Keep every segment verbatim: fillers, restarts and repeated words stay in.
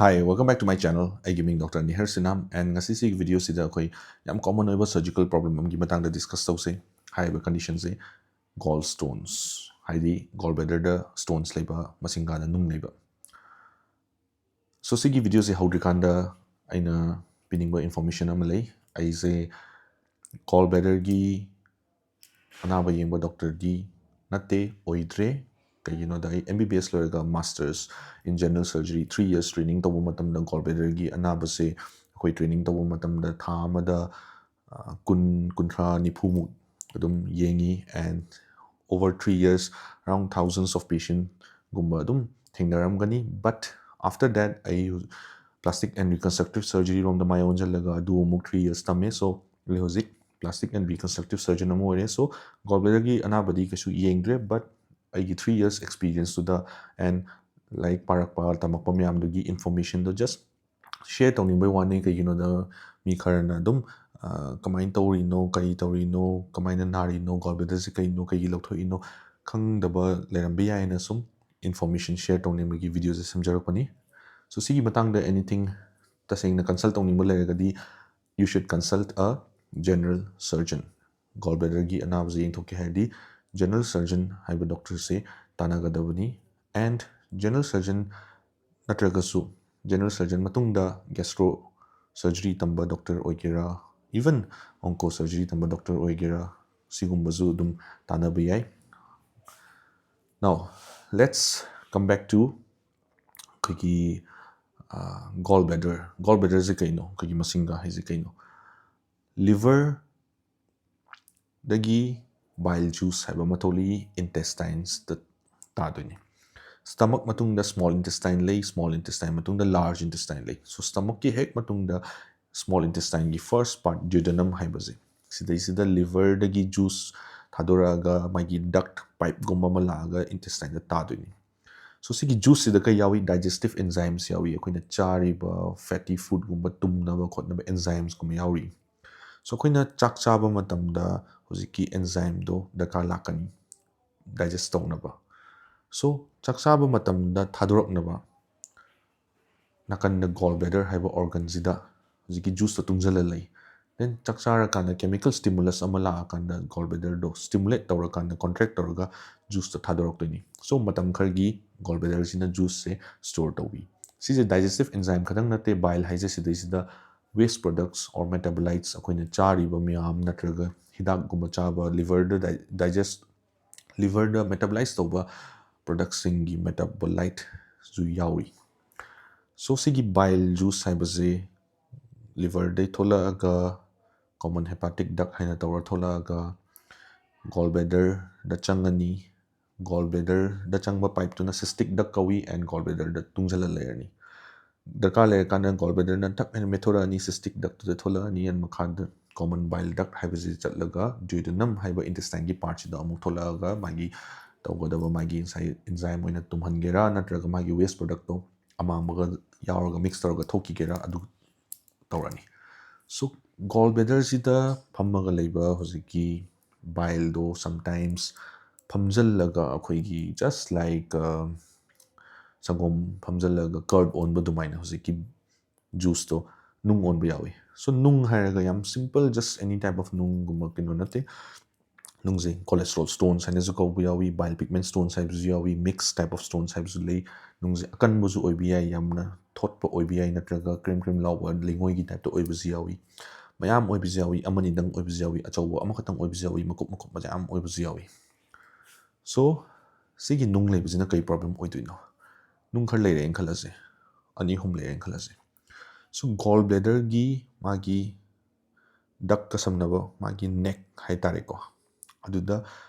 Hi, welcome back to my channel. ꯑꯩꯒꯤ ꯃꯤꯡ Doctor ꯅꯤꯍꯔ ꯁꯤꯅꯥꯝ, and ꯉꯁꯤ ꯁꯤꯒꯤ video ꯁꯤꯗ ꯑꯩꯈꯣꯏ ꯌꯥꯝ common ꯑꯣꯏꯕ surgical problem ꯑꯃꯒꯤ ꯃꯇꯥꯡꯗ discuss ꯇꯧꯁꯦ꯫ ꯍꯥꯏꯔꯤꯕ condition ꯁꯦ gall stones, ꯍꯥꯏꯗꯤ gall bladder ꯗ stones ꯂꯩꯕ, ꯃꯁꯤꯡꯒꯥꯗ ꯅꯨꯡ ꯂꯩꯕ꯫ So ꯁꯤꯒꯤ video ꯁꯦ ꯍꯧꯗ꯭ꯔꯤꯀꯥꯟꯗ ꯑꯩꯅ ꯄꯤꯅꯤꯡꯕ information ꯑꯃ ꯂꯩ꯫ ꯑꯩꯁꯦ gall bladder ꯒꯤ ꯑꯅꯥꯕ ꯌꯦꯡꯕ doctor ꯗꯤ ꯅꯠꯇꯦ, ꯑꯣꯏꯗ꯭ꯔꯦ꯫ ꯀꯩꯒꯤꯅꯣꯗ ꯑꯩ M B B S ꯂꯣꯏꯔꯒ Masters in General Surgery three years training ꯇꯧꯕ ꯃꯇꯝꯗ gall bladder ꯒꯤ ꯑꯅꯥꯕꯁꯦ ꯑꯩꯈꯣꯏ training ꯇꯧꯕ ꯃꯇꯝꯗ ꯊꯥ ꯑꯃꯗ, ꯑ, ꯀꯨꯟ, ꯀꯨꯟꯊ꯭ꯔꯥ, ꯅꯤꯐꯨꯃꯨꯛ ꯑꯗꯨꯝ ꯌꯦꯡꯉꯤ, and over three years around thousands of patient ꯒꯨꯝꯕ ꯑꯗꯨꯝ ꯊꯦꯡꯅꯔꯝꯒꯅꯤ꯫ But after that ꯑꯩ plastic and reconstructive surgery ꯔꯣꯝꯗ ꯃꯥꯏ ꯑꯣꯟꯁꯤꯜꯂꯒ ꯑꯗꯨ ꯑꯃꯨꯛ three years ꯇꯝꯃꯦ꯫ So ꯑꯩ ꯍꯧꯖꯤꯛ plastic and reconstructive surgeon ꯑꯃ ꯑꯣꯏꯔꯦ꯫ So gall bladder ꯒꯤ ꯑꯅꯥꯕꯗꯤ ꯀꯩꯁꯨ ꯌꯦꯡꯗ꯭ꯔꯦ, but ꯑꯩꯒꯤ three years experience ꯇꯨꯗ and ꯂꯥꯏꯔꯤꯛ ꯄꯥꯔꯛꯄ, ꯇꯝꯃꯛꯄ ꯃꯌꯥꯝꯗꯨꯒꯤ information ꯗꯣ just share ꯇꯧꯅꯤꯡꯕꯩ ꯋꯥꯅꯤ꯫ ꯀꯩꯒꯤꯅꯣꯗ ꯃꯤ ꯈꯔꯅ ꯑꯗꯨꯝ, ꯑ, ꯀꯃꯥꯏꯅ ꯇꯧꯔꯤꯅꯣ, ꯀꯔꯤ ꯇꯧꯔꯤꯅꯣ, ꯀꯃꯥꯏꯅ ꯅꯥꯔꯤꯅꯣ, gall bladder ꯁꯦ ꯀꯩꯅꯣ, ꯀꯩꯒꯤ ꯂꯧꯊꯣꯛꯏꯅꯣ ꯈꯪꯗꯕ ꯂꯩꯔꯝꯕ ꯌꯥꯏꯅ ꯁꯨꯝ information share ꯇꯧꯅꯤꯡꯕꯒꯤ video ꯁꯦ ꯁꯦꯝꯖꯔꯛꯄꯅꯤ꯫ So ꯁꯤꯒꯤ ꯃꯇꯥꯡꯗ anything ꯇꯁꯦꯡꯅ consult ꯇꯧꯅꯤꯡꯕ ꯂꯩꯔꯒꯗꯤ you should consult a general surgeon꯫ Gall bladder ꯒꯤ ꯑꯅꯥꯕꯁꯦ ꯌꯦꯡꯊꯣꯛꯀꯦ ꯍꯥꯏꯔꯗꯤ general surgeon ꯍꯥꯏꯕ doctor say ꯇꯥꯟꯅꯒꯗꯕꯅꯤ꯫ And general surgeon ꯅꯠꯇ꯭ꯔꯒꯁꯨ general surgeon ꯃꯇꯨꯡꯗ gastro surgery ꯇꯝꯕ doctor ꯑꯣꯏꯒꯦꯔꯥ, even onco surgery ꯇꯝꯕ doctor ꯑꯣꯏꯒꯦꯔꯥ, ꯁꯤꯒꯨꯝꯕꯁꯨ ꯑꯗꯨꯝ ꯇꯥꯟꯅꯕ ꯌꯥꯏ꯫ Now let's come back to ꯑꯩꯈꯣꯏꯒꯤ, ꯑ, gall bladder꯫ Gall bladder ꯁꯦ ꯀꯩꯅꯣ? ꯑꯩꯈꯣꯏꯒꯤ ꯃꯁꯤꯡꯒꯥ ꯍꯥꯏꯁꯦ ꯀꯩꯅꯣ? Liver ꯗꯒꯤ bile juice ꯍꯥꯏꯕ ꯑꯃ ꯊꯣꯛꯂꯛꯏ, intestines ꯇ ꯇꯥꯗꯣꯏꯅꯤ꯫ Stomach ꯃꯇꯨꯡꯗ small intestine ꯂꯩ, small intestine ꯃꯇꯨꯡꯗ large intestine ꯂꯩ꯫ So stomach ꯀꯤ ꯍꯦꯛ ꯃꯇꯨꯡꯗ small intestine ꯒꯤ first part duodenum ꯍꯥꯏꯕꯁꯦ, ꯁꯤꯗꯩꯁꯤꯗ liver ꯗꯒꯤ juice ꯊꯥꯗꯣꯔꯛꯑꯒ ꯃꯥꯒꯤ duct pipe ꯀꯨꯝꯕ ꯑꯃ ꯂꯥꯛꯑꯒ intestine ꯗ ꯇꯥꯗꯣꯏꯅꯤ꯫ So ꯁꯤꯒꯤ juice ꯁꯤꯗ ꯀꯩ ꯌꯥꯎꯏ? Digestive enzymes ꯌꯥꯎꯏ, ꯑꯩꯈꯣꯏꯅ ꯆꯥꯔꯤꯕ fatty food ꯀꯨꯝꯕ ꯇꯨꯝꯅꯕ ꯈꯣꯠꯅꯕ enzymes ꯀꯨꯝꯕ ꯌꯥꯎꯔꯤ꯫ So ꯑꯩꯈꯣꯏꯅ ꯆꯥꯛ ꯆꯥꯕ ꯃꯇꯝꯗ ꯍꯧꯖꯤꯛꯀꯤ enzyme ꯗꯣ ꯗꯔꯀꯥꯔ ꯂꯥꯛꯀꯅꯤ digest ꯇꯧꯅꯕ꯫ So ꯆꯥꯛ ꯆꯥꯕ ꯃꯇꯝꯗ ꯊꯥꯗꯣꯔꯛꯅꯕ ꯅꯥꯀꯟꯗ ꯒꯣꯜ ꯕ꯭ꯂꯦꯗꯔ ꯍꯥꯏꯕ ꯑꯣꯔꯒꯟꯁꯤꯗ ꯍꯧꯖꯤꯛꯀꯤ ꯖꯨꯁꯇꯣ ꯇꯨꯡꯁꯤꯜꯂ ꯂꯩ꯫ ꯗꯦꯟ ꯆꯥꯛ ꯆꯥꯔꯀꯥꯟꯗ ꯀꯦꯃꯤꯀꯦꯜ ꯁ꯭ꯇꯤꯃꯨꯂꯁ ꯑꯃ ꯂꯥꯛꯑꯀꯥꯟꯗ ꯒꯣꯜ ꯕ꯭ꯂꯦꯗꯔꯗꯣ ꯁ꯭ꯇꯤꯃꯨꯂꯦꯠ ꯇꯧꯔꯀꯥꯟꯗ, ꯀꯣꯟꯇ꯭ꯔꯦꯛ ꯇꯧꯔꯒ ꯖꯨꯁꯇꯣ ꯊꯥꯗꯣꯔꯛꯇꯣꯏꯅꯤ꯫ ꯁꯣ ꯃꯇꯝ ꯈꯔꯒꯤ ꯒꯣꯜ ꯕ꯭ꯂꯦꯗꯔꯁꯤꯅ ꯖꯨꯁꯁꯦ ꯁ꯭ꯇꯣꯔ ꯇꯧꯏ꯫ ꯁꯤꯁꯦ ꯗꯥꯏꯖꯦꯁꯇꯤꯞ ꯑꯦꯟꯖꯥꯏꯝ ꯈꯛꯇꯪ ꯅꯠꯇꯦ, ꯕꯥꯏꯜ ꯍꯥꯏꯁꯦ ꯁꯤꯗꯩꯁꯤꯗ ꯋꯦꯁ ꯄ꯭ꯔꯗꯛꯁ ꯑꯣꯔ ꯃꯦꯇꯥꯕꯣꯂꯥꯏꯠꯁ, ꯑꯩꯈꯣꯏꯅ ꯆꯥꯔꯤꯕ ꯃꯌꯥꯝ ꯅꯠꯇ꯭ꯔꯒ ꯍꯤꯗꯥꯛꯀꯨꯝꯕ ꯆꯥꯕ, ꯂꯤꯚꯔꯗ ꯗꯥꯏꯖꯦꯁ ꯂꯤꯚꯔꯗ ꯃꯦꯇꯥꯕꯣꯂꯥꯏꯁ ꯇꯧꯕ ꯄ꯭ꯔꯗꯛꯁꯤꯡꯒꯤ ꯃꯦꯇꯥꯕꯣꯂꯥꯏꯠꯁꯨ ꯌꯥꯎꯏ꯫ ꯁꯣ ꯁꯤꯒꯤ ꯕꯥꯏꯜ ꯖꯨꯁ ꯍꯥꯏꯕꯁꯤ ꯂꯤꯚꯔꯗꯩ ꯊꯣꯛꯂꯛꯑꯒ ꯀꯣꯃꯟ ꯍꯦꯄꯥꯇꯤꯛ ꯗꯛ ꯍꯥꯏꯅ ꯇꯧꯔ ꯊꯣꯛꯂꯛꯑꯒ ꯒꯣꯜ ꯕ꯭ꯂꯦꯗꯔꯗ ꯆꯪꯉꯅꯤ꯫ ꯒꯣꯜ ꯕ꯭ꯂꯦꯗꯔꯗ ꯆꯪꯕ ꯄꯥꯏꯞꯇꯨꯅ ꯁꯤꯁꯇꯤꯛ ꯗꯛ ꯀꯧꯏ ꯑꯦꯟ ꯒꯣꯜ ꯕ꯭ꯂꯦꯗꯔꯗ ꯇꯨꯡꯁꯤꯜꯂ ꯂꯩꯔꯅꯤ꯫ ꯗꯔꯀꯥꯔ ꯂꯩꯔꯀꯥꯟꯗ ꯒꯣꯜ ꯕ꯭ꯂꯦꯗꯔꯅ ꯊꯛ ꯍꯥꯏꯅ ꯃꯦꯠꯊꯣꯔꯛꯑꯅꯤ, ꯁꯤꯁꯇꯤꯛ ꯗꯛꯇꯨꯗ ꯊꯣꯛꯂꯛꯑꯅꯤ ꯑꯦꯟ ꯃꯈꯥꯗ ꯀꯣꯃꯟ ꯕꯥꯏꯜ ꯗꯛ ꯍꯥꯏꯕꯁꯤ ꯆꯠꯂꯒ ꯗ꯭ꯌꯨꯗꯦꯅꯝ ꯍꯥꯏꯕ ꯏꯟꯇꯦꯁꯇꯥꯏꯟꯒꯤ ꯄꯥꯔꯠꯁꯤꯗ ꯑꯃꯨꯛ ꯊꯣꯛꯂꯛꯑꯒ ꯃꯥꯒꯤ ꯇꯧꯒꯗꯕ ꯃꯥꯒꯤ ꯉꯁꯥꯏ ꯏꯟꯖꯥꯏꯝ ꯑꯣꯏꯅ ꯇꯨꯝꯍꯟꯒꯦꯔꯥ ꯅꯠꯇ꯭ꯔꯒ ꯃꯥꯒꯤ ꯋꯦꯁ ꯄ꯭ꯔꯗꯛꯇꯣ ꯑꯃꯥꯡꯕꯒ ꯌꯥꯎꯔꯒ ꯃꯤꯛꯁ ꯇꯧꯔꯒ ꯊꯣꯛꯈꯤꯒꯦꯔꯥ ꯑꯗꯨ ꯇꯧꯔꯅꯤ꯫ ꯁꯣ ꯒꯣꯜ ꯕ꯭ꯂꯦꯗꯔꯁꯤꯗ ꯐꯝꯃꯒ ꯂꯩꯕ ꯍꯧꯖꯤꯛꯀꯤ ꯕꯥꯏꯜꯗꯣ ꯁꯝꯇꯥꯏꯝꯁ ꯐꯝꯖꯜꯂꯒ ꯑꯩꯈꯣꯏꯒꯤ just like ꯁꯪꯒꯣꯝ ꯐꯝꯖꯜꯂꯒ ꯀꯔꯗ ꯑꯣꯟꯕ ꯑꯗꯨꯃꯥꯏꯅ ꯍꯧꯖꯤꯛꯀꯤ ꯖꯨꯁꯇꯣ ꯅꯨꯡ ꯑꯣꯟꯕ ꯌꯥꯎꯏ꯫ ꯁꯣ ꯅꯨꯡ ꯍꯥꯏꯔꯒ ꯌꯥꯝ simple, just any type of ꯅꯨꯡꯒꯨꯝꯕ ꯀꯩꯅꯣ ꯅꯠꯇꯦ꯫ ꯅꯨꯡꯁꯦ ꯀꯣꯂꯦꯁꯇ꯭ꯔꯣꯜ ꯁ꯭ꯇꯣꯟꯁ ꯍꯥꯏꯅꯁꯨ ꯀꯧꯕ ꯌꯥꯎꯏ, ꯕꯥꯏꯜ ꯄꯤꯒꯃꯦꯟ ꯁ꯭ꯇꯣꯟꯁ ꯍꯥꯏꯕꯁꯨ ꯌꯥꯎꯏ, ꯃꯤꯛꯁ ꯇꯥꯏꯞ ꯑꯣꯐ ꯁ꯭ꯇꯣꯟꯁ ꯍꯥꯏꯕꯁꯨ ꯂꯩ꯫ ꯅꯨꯡꯁꯦ ꯑꯀꯟꯕꯁꯨ ꯑꯣꯏꯕ ꯌꯥꯏ, ꯌꯥꯝꯅ ꯊꯣꯠꯄ ꯑꯣꯏꯕ ꯌꯥꯏ, ꯅꯠꯇ꯭ꯔꯒ ꯀ꯭ꯔꯤꯝ ꯀ꯭ꯔꯤꯝ ꯂꯥꯎꯕ ꯂꯩꯉꯣꯏꯒꯤ ꯇꯥꯏꯞꯇ ꯑꯣꯏꯕꯁꯨ ꯌꯥꯎꯏ꯫ ꯃꯌꯥꯝ ꯑꯣꯏꯕꯁꯨ ꯌꯥꯎꯏ, ꯑꯃꯅꯤꯗꯪ ꯑꯣꯏꯕꯁꯨ ꯌꯥꯎꯏ, ꯑꯆꯧꯕ ꯑꯃꯈꯛꯇꯪ ꯑꯣꯏꯕꯁꯨ ꯌꯥꯎꯏ, ꯃꯀꯨꯞ ꯃꯀꯨꯞ ꯃꯌꯥꯝ ꯑꯣꯏꯕꯁꯨ ꯌꯥꯎꯏ꯫ ꯁꯣ ꯁꯤꯒꯤ ꯅꯨꯡ ꯂꯩꯕꯁꯤꯅ ꯀꯔꯤ ꯄ꯭ꯔꯣꯕ꯭ꯂꯦꯝ ꯑꯣꯏꯗꯣꯏꯅꯣ? ꯅꯨꯡ ꯈꯔ ꯂꯩꯔꯦꯅ ꯈꯜꯂꯁꯦ, ꯑꯅꯤ ꯑꯍꯨꯝ ꯂꯩꯔꯦꯅ ꯈꯜꯂꯁꯦ꯫ ꯁꯣ ꯒꯣꯜ ꯕ꯭ꯂꯦꯗꯔꯒꯤ ꯃꯥꯒꯤ ꯗꯛꯀ ꯁꯝꯅꯕ ꯃꯥꯒꯤ ꯅꯦꯛ ꯍꯥꯏꯇꯥꯔꯦꯀꯣ, ꯑꯗꯨꯗ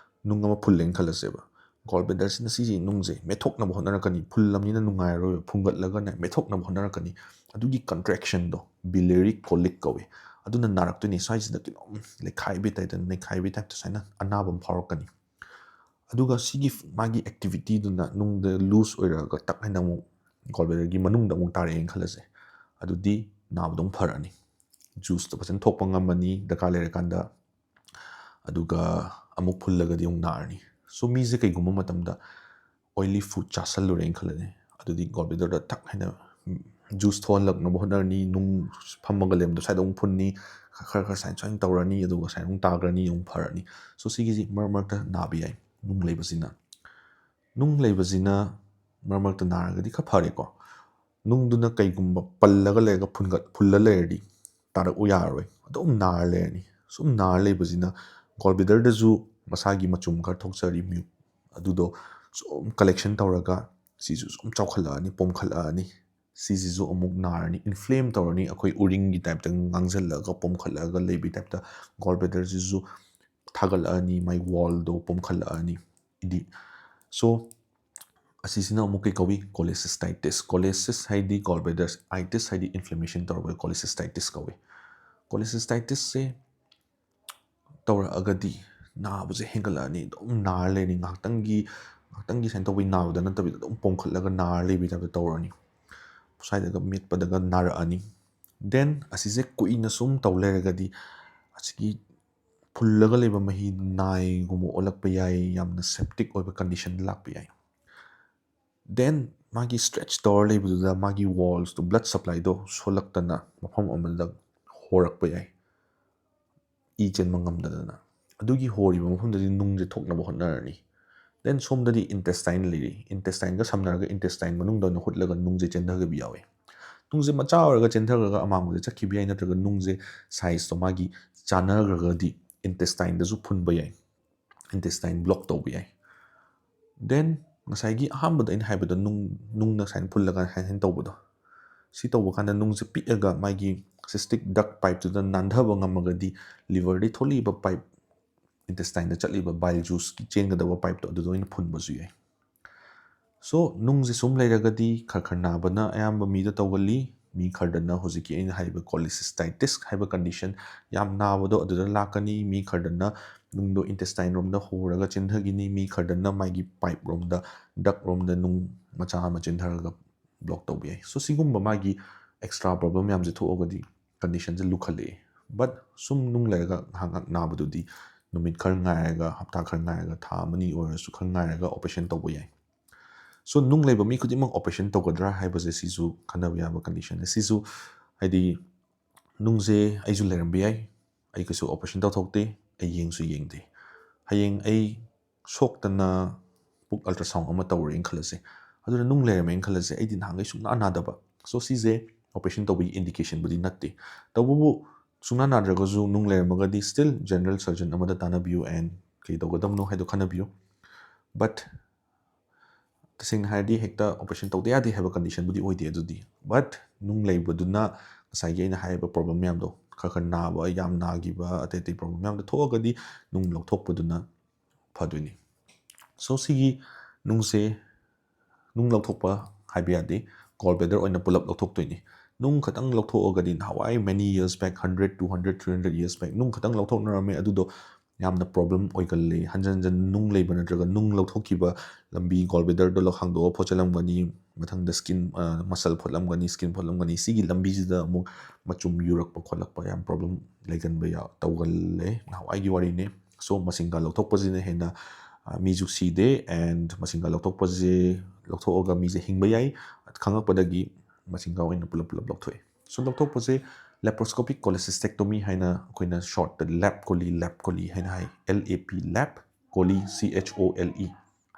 ꯅꯨꯡ ꯑꯃ ꯐꯨꯜꯂꯦꯅ ꯈꯜꯂꯁꯦꯕ꯫ ꯒꯣꯜ ꯕ꯭ꯂꯦꯗꯔꯁꯤꯅ ꯁꯤꯁꯤ ꯅꯨꯡꯁꯦ ꯃꯦꯠꯊꯣꯛꯅꯕ ꯍꯣꯠꯅꯔꯛꯀꯅꯤ, ꯐꯨꯜꯂꯕꯅꯤꯅ ꯅꯨꯡꯉꯥꯏꯔꯔꯣꯏꯕ, ꯐꯨꯡꯒꯠꯂꯒꯅꯦ ꯃꯦꯠꯊꯣꯛꯅꯕ ꯍꯣꯠꯅꯔꯛꯀꯅꯤ꯫ ꯑꯗꯨꯒꯤ ꯀꯟꯇ꯭ꯔꯦꯛꯁꯟꯗꯣ ꯕꯤꯂꯤꯌꯔꯤ ꯀꯣꯂꯤꯛ ꯀꯧꯏ꯫ ꯑꯗꯨꯅ ꯅꯥꯔꯛꯇꯣꯏꯅꯤ, ꯁ꯭ꯋꯥꯏꯁꯤꯗ ꯀꯩꯅꯣꯝ ꯂꯩꯈꯥꯏꯕꯩ ꯇꯥꯏꯞꯇ, ꯅꯩꯈꯥꯏꯕꯩ ꯇꯥꯏꯞꯇ ꯁꯨꯃꯥꯏꯅ ꯑꯅꯥꯕ ꯑꯃ ꯐꯥꯎꯔꯛꯀꯅꯤ꯫ ꯑꯗꯨꯒ ꯁꯤꯒꯤ ꯃꯥꯒꯤ ꯑꯦꯛꯇꯤꯚꯤꯇꯤꯗꯨꯅ ꯅꯨꯡꯗ ꯂꯨꯖ ꯑꯣꯏꯔꯛꯑꯒ ꯇꯛ ꯍꯥꯏꯅ ꯑꯃꯨꯛ ꯒꯣꯜ ꯕ꯭ꯂꯦꯗꯔꯒꯤ ꯃꯅꯨꯡꯗ ꯑꯃꯨꯛ ꯇꯥꯔꯛꯑꯦꯅ ꯈꯜꯂꯁꯦ, ꯑꯗꯨꯗꯤ ꯅꯥꯕꯗꯣ ꯑꯃꯨꯛ ꯐꯔꯛꯑꯅꯤ, ꯖꯨꯁꯇꯣ ꯐꯖꯅ ꯊꯣꯛꯄ ꯉꯝꯃꯅꯤ, ꯗꯔꯀꯥꯔ ꯂꯩꯔꯀꯥꯟꯗ꯫ ꯑꯗꯨꯒ ꯑꯃꯨꯛ ꯐꯨꯜꯂꯒꯗꯤ ꯑꯃꯨꯛ ꯅꯥꯔꯅꯤ꯫ ꯁꯣ ꯃꯤꯁꯦ ꯀꯩꯒꯨꯝꯕ ꯃꯇꯝꯗ ꯑꯣꯏꯂꯤ ꯐꯨꯗ ꯆꯥꯁꯜꯂꯨꯔꯦꯅ ꯈꯜꯂꯁꯦ, ꯑꯗꯨꯗꯤ ꯒꯣꯜ ꯕ꯭ꯂꯦꯗꯔꯗ ꯊꯛ ꯍꯥꯏꯅ ꯖꯨꯁ ꯊꯣꯛꯍꯜꯂꯛꯅꯕ ꯍꯣꯠꯅꯔꯅꯤ, ꯅꯨꯡ ꯐꯝꯃꯒ ꯂꯩꯔꯝꯕꯗꯣ ꯁ꯭ꯋꯥꯏꯗ ꯑꯃꯨꯛ ꯐꯨꯟꯅꯤ, ꯈꯔ ꯈꯔ ꯁꯨꯃꯥꯏꯅ ꯁꯨꯃꯥꯏꯅ ꯇꯧꯔꯅꯤ, ꯑꯗꯨꯒ ꯁꯨꯃꯥꯏꯅ ꯑꯃꯨꯛ ꯇꯥꯈ꯭ꯔꯅꯤ, ꯑꯃꯨꯛ ꯐꯔꯅꯤ꯫ ꯁꯣ ꯁꯤꯒꯤꯁꯤ ꯃꯔꯛ ꯃꯔꯛꯇ ꯅꯥꯕ ꯌꯥꯏ ꯅꯨꯡ ꯂꯩꯕꯁꯤꯅ꯫ ꯅꯨꯡ ꯂꯩꯕꯁꯤꯅ ꯃꯔꯛ ꯃꯔꯛꯇ ꯅꯥꯔꯒꯗꯤ ꯈꯔ ꯐꯔꯦꯀꯣ꯫ ꯅꯨꯡꯗꯨꯅ ꯀꯩꯒꯨꯝꯕ ꯄꯜꯂꯒ ꯂꯩꯔꯒ ꯐꯨꯟꯒꯠ ꯐꯨꯜꯂ ꯂꯩꯔꯗꯤ ꯇꯥꯔꯛꯎ ꯌꯥꯔꯔꯣꯏ, ꯑꯗꯨꯝ ꯅꯥꯔ ꯂꯩꯔꯅꯤ꯫ ꯁꯨꯝ ꯅꯥꯔ ꯂꯩꯕꯁꯤꯅ ꯒꯣꯜ ꯕ꯭ꯂꯦꯗꯔꯗꯁꯨ ꯃꯁꯥꯒꯤ ꯃꯆꯨꯝ ꯈꯔ ꯊꯣꯛꯆꯔꯤ, ꯃ꯭ꯌꯨ ꯑꯗꯨꯗꯣ ꯁꯨꯝ ꯀꯂꯦꯛꯁꯟ ꯇꯧꯔꯒ ꯁꯤꯁꯨ ꯁꯨꯝ ꯆꯥꯎꯈꯠꯂꯛꯑꯅꯤ, ꯄꯣꯝꯈꯠꯂꯛꯑꯅꯤ꯫ ꯁꯤꯁꯤꯁꯨ ꯑꯃꯨꯛ ꯅꯥꯔꯅꯤ, ꯏꯟꯐ꯭ꯂꯦꯝ ꯇꯧꯔꯅꯤ, ꯑꯩꯈꯣꯏ ꯎꯔꯤꯡꯒꯤ ꯇꯥꯏꯞꯇ ꯉꯥꯡꯁꯤꯜꯂꯒ ꯄꯣꯝꯈꯠꯂꯛꯑꯒ ꯂꯩꯕꯒꯤ ꯇꯥꯏꯞꯇ ꯒꯣꯜ ꯕ꯭ꯂꯦꯗꯔꯁꯤꯁꯨ ꯊꯥꯒꯠꯂꯛꯑꯅꯤ, ꯃꯥꯏ ꯋꯥꯜꯗꯣ ꯄꯣꯝꯈꯠꯂꯛꯑꯅꯤ꯫ ꯏꯗꯤ ꯁꯣ ꯑꯁꯤꯁꯤꯅ ꯑꯃꯨꯛ ꯀꯩ ꯀꯧꯏ? ꯀꯣꯂꯦꯁꯤꯁꯇꯥꯏꯇꯤꯁ꯫ ꯀꯣꯂꯦꯁꯤꯁ ꯍꯥꯏꯗꯤ ꯒꯣꯜ ꯕ꯭ꯂꯦꯗꯔ, ꯑꯥꯏꯇꯤꯁ ꯍꯥꯏꯗꯤ ꯏꯟꯐ꯭ꯂꯦꯃꯦꯁꯟ ꯇꯧꯔꯛꯄ ꯀꯣꯂꯦꯁꯤꯁꯇꯥꯏꯇꯤꯁ ꯀꯧꯏ꯫ ꯀꯣꯂꯦꯁꯤꯁꯇꯥꯏꯇꯤꯁꯁꯦ ꯇꯧꯔꯛꯑꯒꯗꯤ ꯅꯥꯕꯁꯦ ꯍꯦꯟꯒꯠꯂꯛꯑꯅꯤ, ꯑꯗꯨꯝ ꯅꯥꯔ ꯂꯩꯔꯅꯤ꯫ ꯉꯥꯏꯍꯥꯛꯇꯪꯒꯤ ꯉꯥꯏꯍꯥꯛꯇꯪꯒꯤ ꯁꯨꯃꯥꯏꯅ ꯇꯧꯕꯒꯤ ꯅꯥꯕꯗ ꯅꯠꯇꯕꯤꯗ ꯑꯗꯨꯝ ꯄꯣꯝꯈꯠꯂꯒ ꯅꯥꯔ ꯂꯩꯕꯒꯤ ꯇꯥꯏꯞꯇ ꯇꯧꯔꯅꯤ꯫ ꯁ꯭ꯋꯥꯏꯗꯒ ꯃꯦꯠꯄꯗꯒ ꯅꯥꯔꯛꯑꯅꯤ꯫ ꯗꯦꯟ ꯑꯁꯤꯁꯦ ꯀꯨꯏꯅ ꯁꯨꯝ ꯇꯧ ꯂꯩꯔꯒꯗꯤ ꯑꯁꯤꯒꯤ ꯐꯨꯜꯂꯒ ꯂꯩꯕ ꯃꯍꯤ ꯅꯥꯏꯒꯨꯝꯕ ꯑꯣꯜꯂꯛꯄ ꯌꯥꯏ, ꯌꯥꯝꯅ ꯁꯦꯞꯇꯤꯛ ꯑꯣꯏꯕ ꯀꯟꯗꯤꯁꯟ ꯂꯥꯛꯄ ꯌꯥꯏ꯫ ꯗꯦꯟ ꯃꯥꯒꯤ ꯁ꯭ꯇ꯭ꯔꯦꯠꯆ ꯇꯧꯔ ꯂꯩꯕꯗꯨꯗ ꯃꯥꯒꯤ ꯋꯥꯜꯁꯇꯣ, ꯕ꯭ꯂꯗ ꯁꯄ꯭ꯂꯥꯏꯗꯣ ꯁꯣꯜꯂꯛꯇꯅ ꯃꯐꯝ ꯑꯃꯗ ꯍꯣꯔꯛꯄ ꯌꯥꯏ, ꯏ ꯆꯦꯟꯕ ꯉꯝꯗꯗꯅ꯫ ꯑꯗꯨꯒꯤ ꯍꯣꯔꯤꯕ ꯃꯐꯝꯗꯗꯤ ꯅꯨꯡꯁꯦ ꯊꯣꯛꯅꯕ ꯍꯣꯠꯅꯔꯅꯤ꯫ ꯗꯦꯟ ꯁꯣꯝꯗꯗꯤ ꯏꯟꯇꯦꯁꯇꯥꯏꯟ ꯂꯩꯔꯤ, ꯏꯟꯇꯦꯁꯇꯥꯏꯟꯒ ꯁꯝꯅꯔꯒ ꯏꯟꯇꯦꯁꯇꯥꯏꯟ ꯃꯅꯨꯡꯗ ꯑꯣꯏꯅ ꯍꯨꯠꯂꯒ ꯅꯨꯡꯁꯦ ꯆꯦꯟꯊꯈꯤꯕ ꯌꯥꯎꯋꯤ꯫ ꯅꯨꯡꯁꯦ ꯃꯆꯥ ꯑꯣꯏꯔꯒ ꯆꯦꯟꯊꯈ꯭ꯔꯒ ꯑꯃꯥꯡꯕꯗ ꯆꯠꯈꯤꯕ ꯌꯥꯏ, ꯅꯠꯇ꯭ꯔꯒ ꯅꯨꯡꯁꯦ ꯁꯥꯏꯖꯇꯣ ꯃꯥꯒꯤ ꯆꯥꯟꯅꯈ꯭ꯔꯒꯗꯤ ꯏꯟꯇꯦꯁꯇꯥꯏꯟꯗꯁꯨ ꯐꯨꯟꯕ ꯌꯥꯏ, ꯏꯟꯇꯦꯁꯇꯥꯏꯟ ꯕ꯭ꯂꯣꯛ ꯇꯧꯕ ꯌꯥꯏ꯫ ꯗꯦꯟ ꯉꯁꯥꯏꯒꯤ ꯑꯍꯥꯟꯕꯗ ꯑꯩꯅ ꯍꯥꯏꯕꯗꯣ, ꯅꯨꯡ ꯅꯨꯡꯅ ꯁꯨꯃꯥꯏꯅ ꯐꯨꯜꯂꯒ ꯍꯥꯏꯅ ꯇꯧꯕꯗꯣ, ꯁꯤ ꯇꯧꯕ ꯀꯥꯟꯗ ꯅꯨꯡꯁꯦ ꯄꯤꯛꯑꯒ ꯃꯥꯒꯤ ꯁꯤꯁꯇꯤꯛ ꯗꯛ ꯄꯥꯏꯞꯇꯨꯗ ꯅꯥꯟꯊꯕ ꯉꯝꯃꯒꯗꯤ ꯂꯤꯚꯔꯗꯒꯤ ꯊꯣꯛꯂꯛꯏꯕ ꯄꯥꯏꯞ, ꯏꯟꯇꯦꯁꯇꯥꯏꯟꯗ ꯆꯠꯂꯤꯕ ꯕꯥꯏꯜ ꯖꯨꯁꯀꯤ ꯆꯦꯟꯒꯗꯕ ꯄꯥꯏꯞꯇꯣ ꯑꯗꯨꯗ ꯑꯣꯏꯅ ꯐꯨꯟꯕꯁꯨ ꯌꯥꯏ꯫ ꯁꯣ ꯅꯨꯡꯁꯦ ꯁꯨꯝ ꯂꯩꯔꯒꯗꯤ ꯈꯔ ꯈꯔ ꯅꯥꯕꯅ ꯑꯌꯥꯝꯕ ꯃꯤꯗ ꯇꯧꯒꯜꯂꯤ꯫ ꯃꯤ ꯈꯔꯗꯅ ꯍꯧꯖꯤꯛꯀꯤ ꯑꯩꯅ ꯍꯥꯏꯔꯤꯕ ꯀꯣꯂꯤꯁꯤꯁꯇꯥꯏꯇꯤꯁ ꯍꯥꯏꯕ ꯀꯟꯗꯤꯁꯟ ꯌꯥꯝ ꯅꯥꯕꯗꯣ ꯑꯗꯨꯗ ꯂꯥꯛꯀꯅꯤ꯫ ꯃꯤ ꯈꯔꯗꯅ ꯅꯨꯡꯗꯣ ꯏꯟꯇꯦꯁꯇꯥꯏꯟ ꯔꯣꯝꯗ ꯍꯣꯔꯒ ꯆꯦꯟꯊꯈꯤꯅꯤ꯫ ꯃꯤ ꯈꯔꯗꯅ ꯃꯥꯒꯤ ꯄꯥꯏꯞ ꯔꯣꯝꯗ, ꯗꯛ ꯔꯣꯝꯗ ꯅꯨꯡ ꯃꯆꯥ ꯑꯃ ꯆꯦꯟꯊꯔꯒ ꯕ꯭ꯂꯣꯛ ꯇꯧꯕ ꯌꯥꯏ꯫ ꯁꯣ ꯁꯤꯒꯨꯝꯕ ꯃꯥꯒꯤ ꯑꯦꯛꯁꯇ꯭ꯔꯥ ꯄ꯭ꯔꯣꯕ꯭ꯂꯦꯝ ꯃꯌꯥꯝꯁꯦ ꯊꯣꯛꯑꯒꯗꯤ ꯀꯟꯗꯤꯁꯟꯁꯦ ꯂꯨꯈꯠꯂꯛꯑꯦ꯫ ꯕꯠ ꯁꯨꯝ ꯅꯨꯡ ꯂꯩꯔꯒ ꯉꯥꯏꯍꯥꯛ ꯉꯥꯏꯍꯥꯛ ꯅꯥꯕꯗꯨꯗꯤ ꯅꯨꯃꯤꯠ ꯈꯔ ꯉꯥꯏꯔꯒ, ꯍꯞꯇꯥ ꯈꯔ ꯉꯥꯏꯔꯒ, ꯊꯥ ꯑꯃꯅꯤ ꯑꯣꯏꯔꯁꯨ ꯈꯔ ꯉꯥꯏꯔꯒ ꯑꯣꯄꯔꯦꯁꯟ ꯇꯧꯕ ꯌꯥꯏ꯫ So ꯅꯨꯡ ꯂꯩꯕ ꯃꯤ ꯈꯨꯗꯤꯡꯃꯛ operation ꯇꯧꯒꯗ꯭ꯔꯥ ꯍꯥꯏꯕꯁꯦ ꯁꯤꯁꯨ ꯈꯟꯅꯕ ꯌꯥꯕ condition ꯅꯤ꯫ ꯁꯤꯁꯨ ꯍꯥꯏꯗꯤ ꯅꯨꯡꯁꯦ ꯑꯩꯁꯨ ꯂꯩꯔꯝꯕ ꯌꯥꯏ, ꯑꯩ ꯀꯩꯁꯨ operation ꯇꯧꯊꯣꯛꯇꯦ, ꯑꯩ ꯌꯦꯡꯁꯨ ꯌꯦꯡꯗꯦ꯫ ꯍꯌꯦꯡ ꯑꯩ ꯁꯣꯛꯇꯅ ꯄꯨꯛ ultrasound ꯑꯃ ꯇꯧꯔꯦꯅ ꯈꯜꯂꯁꯦ, ꯑꯗꯨꯅ ꯅꯨꯡ ꯂꯩꯔꯝꯃꯦꯅ ꯈꯜꯂꯁꯦ, ꯑꯩꯗꯤ ꯅꯍꯥꯟꯈꯩ ꯁꯨꯡꯅꯥ ꯅꯥꯗꯕ꯫ So ꯁꯤꯁꯦ operation ꯇꯧꯕꯒꯤ indication ꯕꯨꯗꯤ ꯅꯠꯇꯦ꯫ ꯇꯧꯕꯕꯨ ꯁꯨꯡꯅꯥ ꯅꯥꯗ꯭ꯔꯒꯁꯨ ꯅꯨꯡ ꯂꯩꯔꯝꯃꯒꯗꯤ still general surgeon ꯑꯃꯗ ꯇꯥꯟꯅꯕꯤꯌꯨ and ꯀꯩ ꯇꯧꯒꯗꯕꯅꯣ ꯍꯥꯏꯗꯣ ꯈꯟꯅꯕꯤꯌꯨ꯫ But ꯇꯁꯦꯡꯅ ꯍꯥꯏꯔꯗꯤ ꯍꯦꯛꯇ operation ꯇꯧꯗ ꯌꯥꯗꯦ ꯍꯥꯏꯕ condition ꯕꯨꯗꯤ ꯑꯣꯏꯗꯦ꯫ ꯑꯗꯨꯗꯤ but ꯅꯨꯡ ꯂꯩꯕꯗꯨꯅ ꯉꯁꯥꯏꯒꯤ ꯑꯩꯅ ꯍꯥꯏꯔꯤꯕ problem ꯃꯌꯥꯝꯗꯣ, ꯈꯔ ꯈꯔ ꯅꯥꯕ, ꯌꯥꯝ ꯅꯥꯈꯤꯕ, ꯑꯇꯩ ꯑꯇꯩ problem ꯃꯌꯥꯝꯗꯣ ꯊꯣꯛꯑꯒꯗꯤ ꯅꯨꯡ ꯂꯧꯊꯣꯛꯄꯗꯨꯅ ꯐꯗꯣꯏꯅꯤ꯫ So ꯁꯤꯒꯤ ꯅꯨꯡꯁꯦ, ꯅꯨꯡ ꯂꯧꯊꯣꯛꯄ ꯍꯥꯏꯕ ꯌꯥꯗꯦ, gall bladder ꯑꯣꯏꯅ ꯄꯨꯂꯞ ꯂꯧꯊꯣꯛꯇꯣꯏꯅꯤ꯫ ꯅꯨꯡ ꯈꯛꯇꯪ ꯂꯧꯊꯣꯛꯑꯒꯗꯤ ꯅꯍꯥꯟꯋꯥꯏ many years back, hundred, two hundred, three hundred years back ꯅꯨꯡ ꯈꯛꯇꯪ ꯂꯧꯊꯣꯛꯅꯔꯝꯃꯦ꯫ ꯑꯗꯨꯗꯣ ꯌꯥꯝꯅ problem ꯑꯣꯏꯒꯜꯂꯦ꯫ ꯍꯟꯖꯟ ꯍꯟꯖꯟ ꯅꯨꯡ ꯂꯩꯕ ꯅꯠꯇ꯭ꯔꯒ ꯅꯨꯡ ꯂꯧꯊꯣꯛꯈꯤꯕ ꯂꯝꯕꯤ, gall bladder ꯗꯣ ꯍꯥꯡꯗꯣꯛꯑ ꯐꯣꯠꯆꯜꯂꯝꯒꯅꯤ, ꯃꯊꯪꯗ skin, ꯑ, muscle ꯐꯣꯠꯂꯝꯒꯅꯤ, skin ꯐꯣꯠꯂꯝꯒꯅꯤ꯫ ꯁꯤꯒꯤ ꯂꯝꯕꯤꯁꯤꯗ ꯑꯃꯨꯛ ꯃꯆꯨꯝ ꯌꯨꯔꯛꯄ ꯈꯣꯠꯂꯛꯄ ꯌꯥꯝ problem ꯂꯩꯒꯟꯕ ꯌꯥꯎ-, ꯇꯧꯒꯜꯂꯦ꯫ ꯅꯍꯥꯟꯋꯥꯏꯒꯤ ꯋꯥꯔꯤꯅꯦ꯫ So ꯃꯁꯤꯡꯒ ꯂꯧꯊꯣꯛꯄꯁꯤꯅ ꯍꯦꯟꯅ, ꯑ, ꯃꯤꯁꯨ ꯁꯤꯗꯦ and ꯃꯁꯤꯡꯒ ꯂꯧꯊꯣꯛꯄꯁꯦ, ꯂꯧꯊꯣꯛꯑꯒ ꯃꯤꯁꯦ ꯍꯤꯡꯕ ꯌꯥꯏ꯫ ꯈꯪꯉꯛꯄꯗꯒꯤ ꯃꯁꯤꯡꯒ ꯑꯣꯏꯅ ꯄꯨꯂꯞ ꯄꯨꯂꯞ ꯂꯧꯊꯣꯛꯑꯦ꯫ So ꯂꯧꯊꯣꯛꯄꯁꯦ laparoscopic cholecystectomy ꯍꯥꯏꯅ ꯑꯩꯈꯣꯏꯅ short ꯇ ꯂꯦꯞ ꯀꯣꯂꯤ, ꯂꯦꯞ ꯀꯣꯂꯤ ꯍꯥꯏꯅ ꯍꯥꯏ꯫ L A P, ꯂꯦꯞ ꯀꯣꯂꯤ, C H O L E,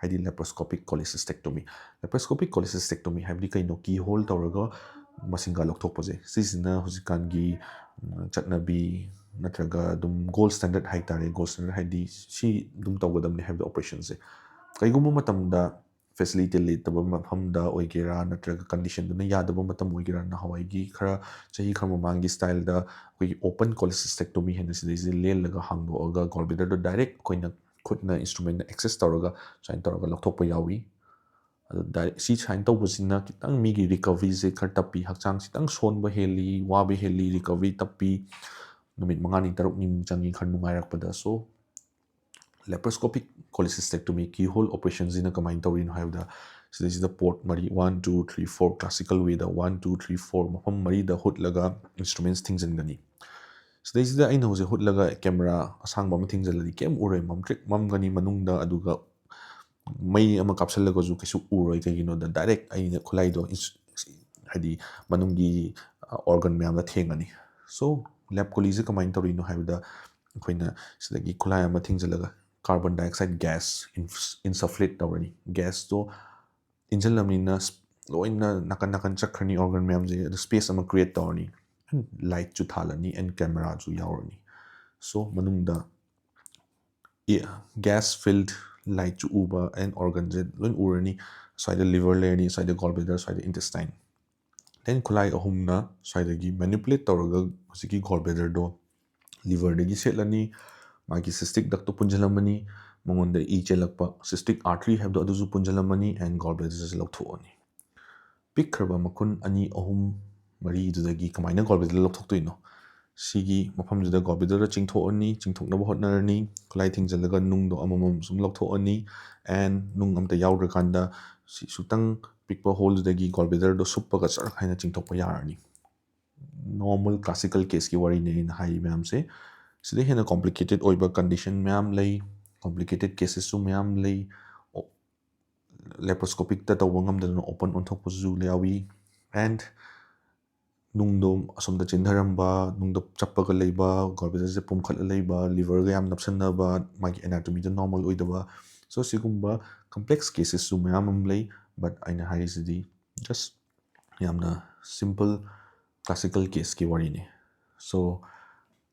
ꯍꯥꯏꯗꯤ laparoscopic cholecystectomy꯫ Laparoscopic cholecystectomy ꯍꯥꯏꯕꯗꯤ ꯀꯩꯅꯣ? Keyhole ꯇꯧꯔꯒ ꯃꯁꯤꯡꯒ ꯂꯧꯊꯣꯛꯄꯁꯦ꯫ ꯁꯤꯁꯤꯅ ꯍꯧꯖꯤꯛꯀꯥꯟꯒꯤ, ꯎꯝ, ꯆꯠꯅꯕꯤ ꯅꯠꯇ꯭ꯔꯒ ꯑꯗꯨꯝ gold standard ꯍꯥꯏꯇꯥꯔꯦ꯫ Gold standard ꯍꯥꯏꯗꯤ ꯁꯤ ꯑꯗꯨꯝ ꯇꯧꯒꯗꯕꯅꯤ ꯍꯥꯏꯕꯗꯤ operation ꯁꯦ꯫ ꯀꯩꯒꯨꯝꯕ ꯃꯇꯝꯗ facility ꯂꯩꯇꯕ ꯃꯐꯝꯗ ꯑꯣꯏꯒꯦꯔꯥ ꯅꯠꯇ꯭ꯔꯒ condition ꯗꯨꯅ ꯌꯥꯗꯕ ꯃꯇꯝ ꯑꯣꯏꯒꯦꯔꯥ, ꯅꯍꯥꯟꯋꯥꯏꯒꯤ ꯈꯔ, ꯆꯍꯤ ꯈꯔ ꯃꯃꯥꯡꯒꯤ style ꯗ ꯑꯩꯈꯣꯏꯒꯤ open cholecystectomy ꯍꯥꯏꯅ ꯁꯤꯗꯩꯁꯤꯗ ꯂꯦꯜꯂꯒ ꯍꯥꯡꯗꯣꯛꯑꯒ gall bladder ꯗꯣ direct ꯑꯩꯈꯣꯏꯅ ꯈꯨꯠꯅ instrument ꯅ access ꯇꯧꯔꯒ ꯁꯨꯃꯥꯏꯅ ꯇꯧꯔꯒ ꯂꯧꯊꯣꯛꯄ ꯌꯥꯎꯏ꯫ ꯑꯗꯨ direct ꯁꯤ ꯁꯨꯃꯥꯏꯅ ꯇꯧꯕꯁꯤꯅ ꯈꯤꯇꯪ ꯃꯤꯒꯤ recovery ꯁꯦ ꯈꯔ ꯇꯞꯄꯤ, ꯍꯛꯆꯥꯡ ꯈꯤꯇꯪ ꯁꯣꯟꯕ ꯍꯦꯜꯂꯤ, ꯋꯥꯕ ꯍꯦꯜꯂꯤ, recovery ꯇꯞꯄꯤ, ꯅꯨꯃꯤꯠ ꯃꯉꯥꯅꯤ ꯇꯔꯨꯛꯅꯤꯃꯨꯛ ꯆꯪꯉꯤ ꯈꯔ ꯅꯨꯡꯉꯥꯏꯔꯛꯄꯗ꯫ So laparoscopic cholecystectomy keyhole operation ꯁꯤꯅ ꯀꯃꯥꯏꯅ ꯇꯧꯔꯤꯅꯣ ꯍꯥꯏꯕꯗ, ꯁꯤꯗꯩꯁꯤꯗ port ꯃꯔꯤ, one, two, three, four, classical way ꯗ one, two, three, four ꯃꯐꯝ ꯃꯔꯤꯗ ꯍꯨꯠꯂꯒ instruments ꯊꯤꯡꯖꯤꯟꯒꯅꯤ꯫ ꯁꯤꯗꯩꯁꯤꯗ ꯑꯩꯅ ꯍꯧꯖꯤꯛ ꯍꯨꯠꯂꯒ camera ꯑꯁꯥꯡꯕ ꯑꯃ ꯊꯤꯡꯖꯤꯜꯂꯗꯤ ꯀꯩꯝ ꯎꯔꯣꯏ, ꯃꯝꯇ꯭ꯔꯤꯛ ꯃꯝꯒꯅꯤ ꯃꯅꯨꯡꯗ꯫ ꯑꯗꯨꯒ ꯃꯩ ꯑꯃ ꯀꯥꯞꯁꯤꯜꯂꯒꯁꯨ ꯀꯩꯁꯨ ꯎꯔꯣꯏ꯫ ꯀꯩꯒꯤꯅꯣꯗ ꯗꯥꯏꯔꯦꯛ ꯑꯩꯅ ꯈꯨꯠꯂꯥꯏꯗꯣ ꯍꯥꯏꯗꯤ ꯃꯅꯨꯡꯒꯤ ꯑꯣꯔꯒꯟ ꯃꯌꯥꯝꯗ ꯊꯦꯡꯉꯅꯤ꯫ ꯁꯣ ꯂꯦꯞ ꯀꯣꯂꯤꯁꯦ ꯀꯃꯥꯏꯅ ꯇꯧꯔꯤꯅꯣ ꯍꯥꯏꯕꯗ ꯑꯩꯈꯣꯏꯅ ꯁꯤꯗꯒꯤ ꯈꯨꯠꯂꯥꯏ ꯑꯃ ꯊꯤꯡꯖꯤꯜꯂꯒ ꯀꯥꯔꯕꯣꯟ ꯗꯥꯏꯑꯣꯛꯁꯥꯏꯗ ꯒ꯭ꯌꯥꯁ ꯏꯟꯁꯐ꯭ꯂꯦꯠ ꯇꯧꯔꯅꯤ꯫ ꯒ꯭ꯌꯥꯁꯇꯣ ꯏꯟꯁꯤꯜꯂꯕꯅꯤꯅ ꯂꯣꯏꯅ ꯅꯥꯀꯟ ꯅꯥꯀꯟ ꯆꯠꯈ꯭ꯔꯅꯤ ꯑꯣꯔꯒꯟ ꯃꯌꯥꯝꯁꯦ꯫ ꯑꯗꯨ ꯁ꯭ꯄꯦꯁ ꯑꯃ ꯀ꯭ꯔꯤꯌꯦꯠ ꯇꯧꯔꯅꯤ꯫ ꯂꯥꯏꯠꯁꯨ ꯊꯥꯜꯂꯅꯤ ꯑꯦꯟ ꯀꯦꯃꯦꯔꯥꯁꯨ ꯌꯥꯎꯔꯅꯤ꯫ ꯁꯣ ꯃꯅꯨꯡꯗ ꯒ꯭ꯌꯥꯁ ꯐꯤꯜꯗ ꯂꯥꯏꯠꯁꯨ ꯎꯕ ꯑꯦꯟ ꯑꯣꯔꯒꯟꯁꯦ ꯂꯣꯏ ꯎꯔꯅꯤ꯫ ꯁ꯭ꯋꯥꯏꯗ ꯂꯤꯚꯔ ꯂꯩꯔꯅꯤ, ꯁ꯭ꯋꯥꯏꯗ ꯒꯣꯜ ꯕ꯭ꯂꯦꯗꯔ, ꯁ꯭ꯋꯥꯏꯗ ꯏꯟꯇꯦꯁꯇꯥꯏꯟ꯫ ꯗꯦꯟ ꯈꯨꯠꯂꯥꯏ ꯑꯍꯨꯝꯅ ꯁ꯭ꯋꯥꯏꯗꯒꯤ ꯃꯦꯅꯤꯄꯨꯂꯦꯠ ꯇꯧꯔꯒ ꯍꯧꯖꯤꯛꯀꯤ ꯒꯣꯜ ꯕ꯭ꯂꯦꯗꯔꯗꯣ ꯂꯤꯚꯔꯗꯒꯤ ꯁꯦꯠꯂꯅꯤ꯫ ꯃꯥꯒꯤ ꯁꯤꯁꯇꯤꯛ ꯗꯛꯇꯣ ꯄꯨꯟꯁꯤꯜꯂꯝꯃꯅꯤ꯫ ꯃꯉꯣꯟꯗ ꯏ ꯆꯦꯜꯂꯛꯄ ꯁꯤꯁꯇꯤꯛ ꯑꯥꯔꯇ꯭ꯔꯤ ꯍꯥꯏꯕꯗꯣ ꯑꯗꯨꯁꯨ ꯄꯨꯟꯁꯤꯜꯂꯝꯃꯅꯤ ꯑꯦꯟ ꯒꯣꯜ ꯕ꯭ꯂꯦꯗꯔꯁꯦ ꯂꯧꯊꯣꯛꯑꯅꯤ꯫ ꯄꯤꯛꯈ꯭ꯔꯕ ꯃꯈꯨꯟ ꯑꯅꯤ ꯑꯍꯨꯝ ꯃꯔꯤꯗꯨꯗꯒꯤ ꯀꯃꯥꯏꯅ ꯒꯣꯜ ꯕ꯭ꯂꯦꯗꯔ ꯂꯧꯊꯣꯛꯇꯣꯏꯅꯣ? ꯁꯤꯒꯤ ꯃꯐꯝꯁꯤꯗ ꯒꯣꯜ ꯕ꯭ꯂꯦꯗꯔ ꯆꯤꯡꯊꯣꯛꯑꯅꯤ, ꯆꯤꯡꯊꯣꯛꯅꯕ ꯍꯣꯠꯅꯔꯅꯤ꯫ ꯈꯨꯠꯂꯥꯏ ꯊꯤꯡꯖꯤꯜꯂꯒ ꯅꯨꯡꯗꯣ ꯑꯃꯃꯝ ꯁꯨꯝ ꯂꯧꯊꯣꯛꯑꯅꯤ ꯑꯦꯟ ꯅꯨꯡ ꯑꯝꯇ ꯌꯥꯎꯗ꯭ꯔꯀꯥꯟꯗ ꯁꯤ ꯁꯨꯛꯇꯪ ꯄꯤꯛꯄ ꯍꯣꯜꯗꯨꯗꯒꯤ ꯒꯣꯜ ꯕ꯭ꯂꯦꯗꯔꯗꯣ ꯁꯨꯞꯄꯒ ꯆꯔꯛ ꯍꯥꯏꯅ ꯆꯤꯡꯊꯣꯛꯄ ꯌꯥꯔꯅꯤ꯫ ꯅꯣꯔꯃꯦꯜ ꯀ꯭ꯂꯥꯁꯤꯀꯦꯜ ꯀꯦꯁꯀꯤ ꯋꯥꯔꯤꯅꯦ ꯑꯩꯅ ꯍꯥꯏꯔꯤ ꯃꯌꯥꯝꯁꯦ꯫ ꯁꯤꯗ ꯍꯦꯟꯅ ꯀꯣꯝꯄ꯭ꯂꯤꯀꯦꯇꯦꯠ ꯑꯣꯏꯕ ꯀꯟꯗꯤꯁꯟ ꯃꯌꯥꯝ ꯂꯩ, ꯀꯣꯝꯄ꯭ꯂꯤꯀꯦꯇꯦꯠ ꯀꯦꯁꯦꯁꯁꯨ ꯃꯌꯥꯝ ꯂꯩ꯫ ꯂꯦꯄ꯭ꯔꯣꯁꯀꯣꯄꯤꯛꯇ ꯇꯧꯕ ꯉꯝꯗꯗꯅ ꯑꯣꯄꯟ ꯑꯣꯟꯊꯣꯛꯄꯁꯨ ꯌꯥꯎꯏ꯫ ꯑꯦꯟ ꯅꯨꯡꯗꯣ ꯑꯁꯣꯝꯗ ꯆꯦꯟꯊꯔꯝꯕ, ꯅꯨꯡꯗ ꯆꯞꯄꯒ ꯂꯩꯕ, ꯒꯣꯜ ꯕ꯭ꯂꯦꯗꯔꯁꯦ ꯄꯨꯝꯈꯠꯂ ꯂꯩꯕ, ꯂꯤꯚꯔꯒ ꯌꯥꯝ ꯅꯞꯁꯟꯅꯕ, ꯃꯥꯒꯤ ꯑꯦꯅꯥꯇꯣꯃꯤꯗꯣ ꯅꯣꯔꯃꯦꯜ ꯑꯣꯏꯗꯕ꯫ ꯁꯣ ꯁꯤꯒꯨꯝꯕ ꯀꯝꯄ꯭ꯂꯦꯛꯁ ꯀꯦꯁꯦꯁꯁꯨ ꯃꯌꯥꯝ ꯑꯃ ꯂꯩ꯫ ꯕꯠ ꯑꯩꯅ ꯍꯥꯏꯔꯤꯁꯤꯗꯤ ꯖꯁ ꯌꯥꯝꯅ ꯁꯤꯝꯄꯜ ꯀ꯭ꯂꯥꯁꯤꯀꯦꯜ ꯀꯦꯁꯀꯤ ꯋꯥꯔꯤꯅꯤ꯫ ꯁꯣ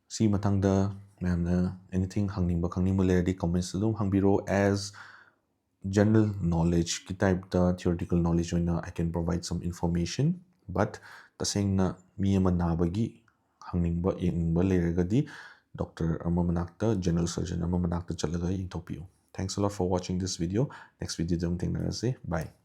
ꯁꯤ ꯃꯇꯥꯡꯗ ꯃꯌꯥꯝꯅ ꯑꯦꯅꯤꯊꯤꯡ ꯍꯪꯅꯤꯡꯕ ꯈꯪꯅꯤꯡꯕ ꯂꯩꯔꯗꯤ ꯀꯣꯃꯦꯟꯠꯁꯇ ꯑꯗꯨꯝ ꯍꯪꯕꯤꯔꯛꯑꯣ꯫ ꯑꯦꯁ ꯖꯦꯅꯔꯦꯜ ꯅꯣꯂꯦꯖꯀꯤ ꯇꯥꯏꯞꯇ, ꯊꯤꯑꯣꯔꯤꯇꯤꯀꯦꯜ ꯅꯣꯂꯦꯖ ꯑꯣꯏꯅ I can provide some information, but ꯇꯁꯦꯡꯅ ꯃꯤ ꯑꯃ ꯅꯥꯕꯒꯤ ꯍꯪꯅꯤꯡꯕ ꯌꯦꯡꯅꯤꯡꯕ ꯂꯩꯔꯒꯗꯤ ꯗꯣꯛꯇꯔ ꯑꯃ ꯃꯅꯥꯛꯇ, ꯖꯦꯅꯔꯦꯜ ꯁꯔꯖꯟ ꯑꯃ ꯃꯅꯥꯛꯇ ꯆꯠꯂꯒ ꯌꯦꯡꯊꯣꯛꯄꯤꯌꯨ꯫ Thanks a lot for watching this video. Next videoꯗ ꯑꯃꯨꯛ ꯊꯦꯡꯅꯔꯁꯤ꯫ Bye.